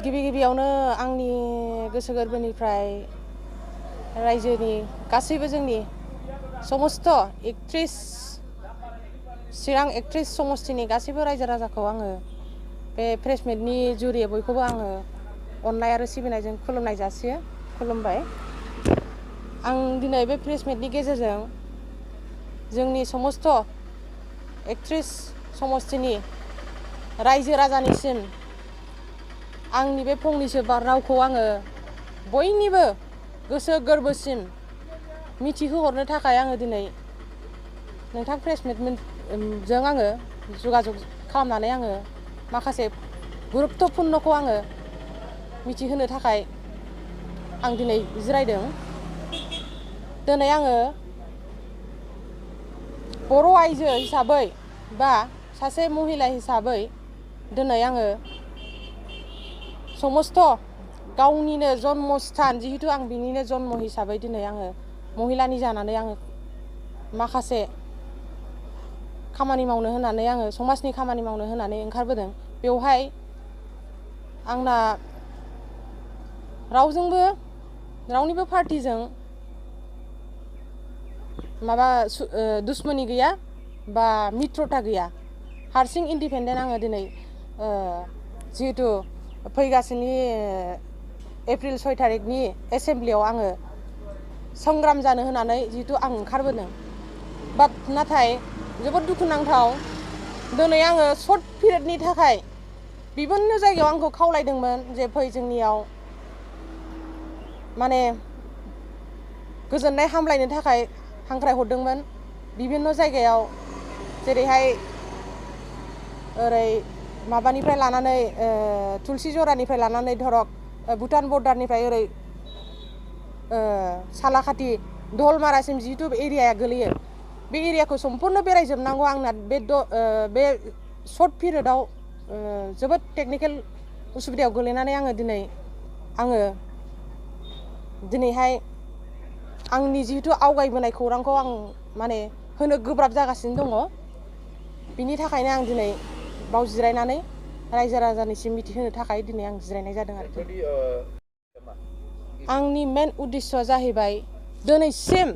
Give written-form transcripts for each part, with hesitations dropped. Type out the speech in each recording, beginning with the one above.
गिबियावनो आंनि गोसो गोरबोनिफ्राय रायजोनि गासैबो जोंनि समस्त एक्ट्रेस चिरां एक्ट्रेस समस्तिनि गासैबो रायजो राजाखौ आङो बे प्रेस मिटनि जुरियै बयखौबो आङो अननाय आरो सिबिनायजों खुलुमनाय जासियो खुलुमबाय। आं दिनै बे प्रेस मिटनि गेजेरजों जोंनि समस्त एक्ट्रेस समस्तिनि रायजो राजानिसिम आंनि बे फंनैसो रावखौ आङो बयनिबो गोसो गोरबोसिम मिथिहोहरनो थाखाय आङो दिनै नोंथां प्रेस मिटजों आङो जगाजग खालामनानै आङो माखासे गुरुत्तपुर्णखौ आङो मिथिहोनो थाखाय आं दिनै जिरायदों। दिनै आङो बर' आइजो हिसाबै बा सासे महिला हिसाबै दिनै आङो समस्त गावनिनो जन्मस्थान जिहेतु आं बिनिनो जन्म हिसाबै दिनै आङो महिलानि जानानै आङो माखासे खामानि मावनो होनानै आङो समाजनि खामानि मावनो होनानै ओंखारबोदों। बेवहाय आंना रावनिबो पार्टिजों माबा दुश्मनी गैया बा मित्रता गैया। हारसिं इन्डिपेन्डेन्ट आङो दिनै जिहेतु फैगासिनो एप्रिल 6 तारिखनि एसेमब्लियाव आङो संग्राम जानो होनानै जिहेतु आं ओंखारबोदों। नाथाय जोबोद दुखुनांथाव दिनै आङो सर्ट पिरियडनि थाखाय बिभिन्न जायगायाव आंखौ खावलायदोंमोन जे फै जोंनियाव माने गोजोननाय हामलायनो थाखाय हांख्रायहरदोंमोन बिभिन्न जायगायाव जेरैहाय ओरै माबानिफ्राय लानानै तुलसि जरानिफ्राय लानानै धरक भुटान बर्डारनिफ्राय ओरै सालाखाथि दलमारासिम जिहेतु एरियाया गोलैयो बे एरियाखौ सम्पुर्ण बेरायजोबनांगौ आंना बे सर्ट पिरियडआव जोबोद टेकनिकेल उसुबिदायाव गोलैनानै आङो दिनैहाय आंनि जिहेतु आवगायबोनाय खौरांखौ आं माने होनो गोब्राब जागासिनो दङ। बिनि थाखायनो आं दिनै बाव जिरायनानै रायजो राजानिसिम मिथिहोनो थाखाय दिनै आं जिरायनाय जादों आरोखि। आंनि मेन उद्देश्यआ जाहैबाय दिनैसिम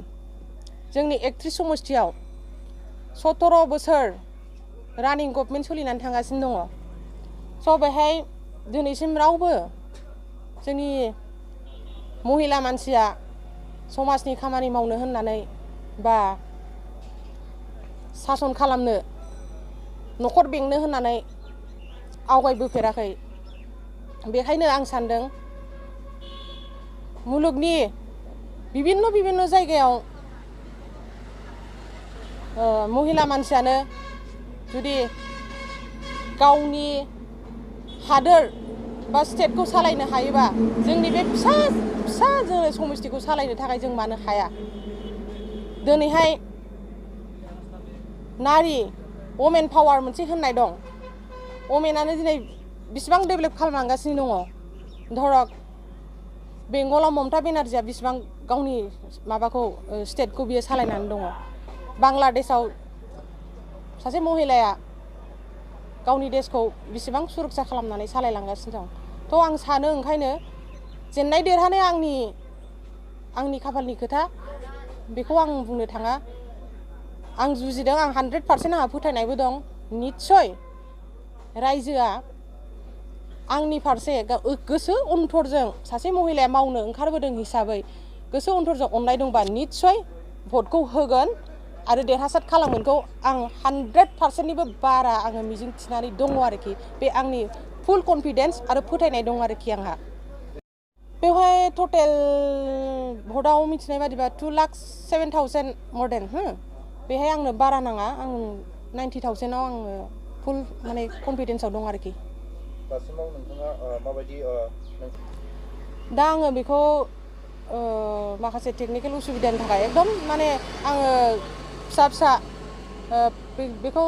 जोंनि एक्ट्रेस समस्तियाव 17 बोसोर रानिं गभर्नमेन्ट सोलिनानै थांगासिनो दङ। स' बेहाय दिनैसिम रावबो जोंनि महिला मानसिया समाजनि खामानि मावनो होननानै बा सासन खालामनो न'खर बेंनो होननानै आवगायबोफेराखै। बेखायनो आं सानदों मुलुगनि बिभिन्न जायगायाव महिला मानसियानो जुदि गावनि हादोर बा स्टेटखौ सालायनो हायोबा जोंनि बे फिसा जोङो समस्तिखौ सालायनो थाखाय जों मानो हाया। दिनैहाय नारि वमेन पावार मोनसे होननाय दं। वमेनानो दिनै बिसिबां डेभेलप खालामलांगासिनो दङ। धरक बेंगलाव ममता बेनार्जिया बिसिबां गावनि माबाखौ स्टेटखौ बियो सालायनानै दङ। बांलादेशआव सासे महिलाया गावनि देशखौ बिसिबां सुरक्षा खालामनानै सालायलांगासिनो दं। थ' आं सानो ओंखायनो जेननाय देरहानाया आंनि खाफालनि खोथा बेखौ आं बुंनो थाङा। आं जुजिदों आं 100% आंहा फोथायनायबो दं। निस्सय रायजोआ आंनि फारसे गोसो अनथरजों सासे महिलाया मावनो ओंखारबोदों हिसाबै गोसो अनथरजों अननाय दंबा निस्सय भटखौ होगोन आरो देरहासार खालामगोनखौ आं 100%निबो बारा आङो मिजिं थिनानै दङ आरोखि। बे आंनि फुल कनफिडेन्स आरो फोथायनाय दं आरोखि आंहा। बेवहाय टटेल भटआव मिथिनाय बादिबा 2,07,000 मर देन बेहाय आंनो बारा नाङा। आं 90,000आव आङो फुल माने कनफिडेन्सआव दं आरोखि। दासिमाव नोंथाङा माबायदि दा आङो बेखौ माखासे टेकनिकेल उसुबिदानि थाखाय एकदम माने आङो फिसा बेखौ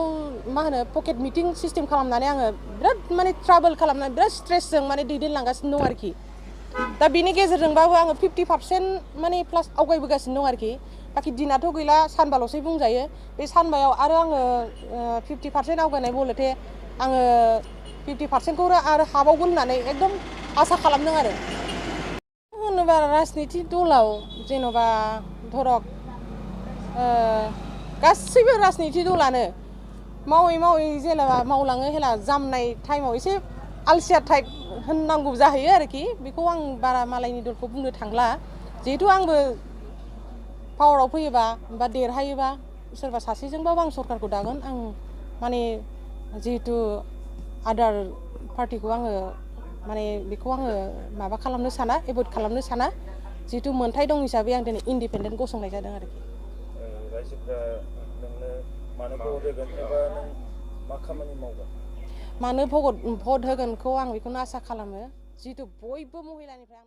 मा होनो पकेट मिटिं सिस्टेम खालामनानै आङो बिराद माने ट्राभेल खालामनानै बिराद स्ट्रेसजों माने दैदेनलांगासिनो दं आरोखि। दा बेनि गेजेरजोंबाबो आङो 50% माने प्लास आवगायबोगासिनो दं आरोखि। बाखि दिनाथ' गैला सानबाल'सै बुंजायो। बे सानबायाव आरो आङो 50% आवगायनाय बलथे आङो 50%खौ आरो हाबावगोन होननानै एकदम आसा खालामदों आरो होनोबा राजनिति दलाव जेन'बा धरक गासैबो राजनिति दलानो मावै मावै जेनेबा मावलाङो हेला जामनाय टाइमाव एसे आलसिया टाइप होननांगौ जाहैयो आरोखि बेखौ आं बारा मालायनि दलखौ बुंनो थांला जिहेतु आंबो पावाराव फैयोबा बा देरहायोबा सोरबा सासेजोंबाबो आं सरकारखौ दागोन आं माने जिहेतु आदार पार्टिखौ आङो माने बेखौ आङो माबा खालामनो साना एभयड खालामनो साना जिहेतु मोन्थाय दं हिसाबै आं दिनै इन्डिपेन्डेन्ट गसंनाय जादों आरोखि रायजोफ्रा नोंनो मानो भट होगोन एबा नों मा खामानि मावगोन मानो भट होगोनखौ आं बेखौनो आसा खालामो जिहेतु बयबो महिलानिफ्राय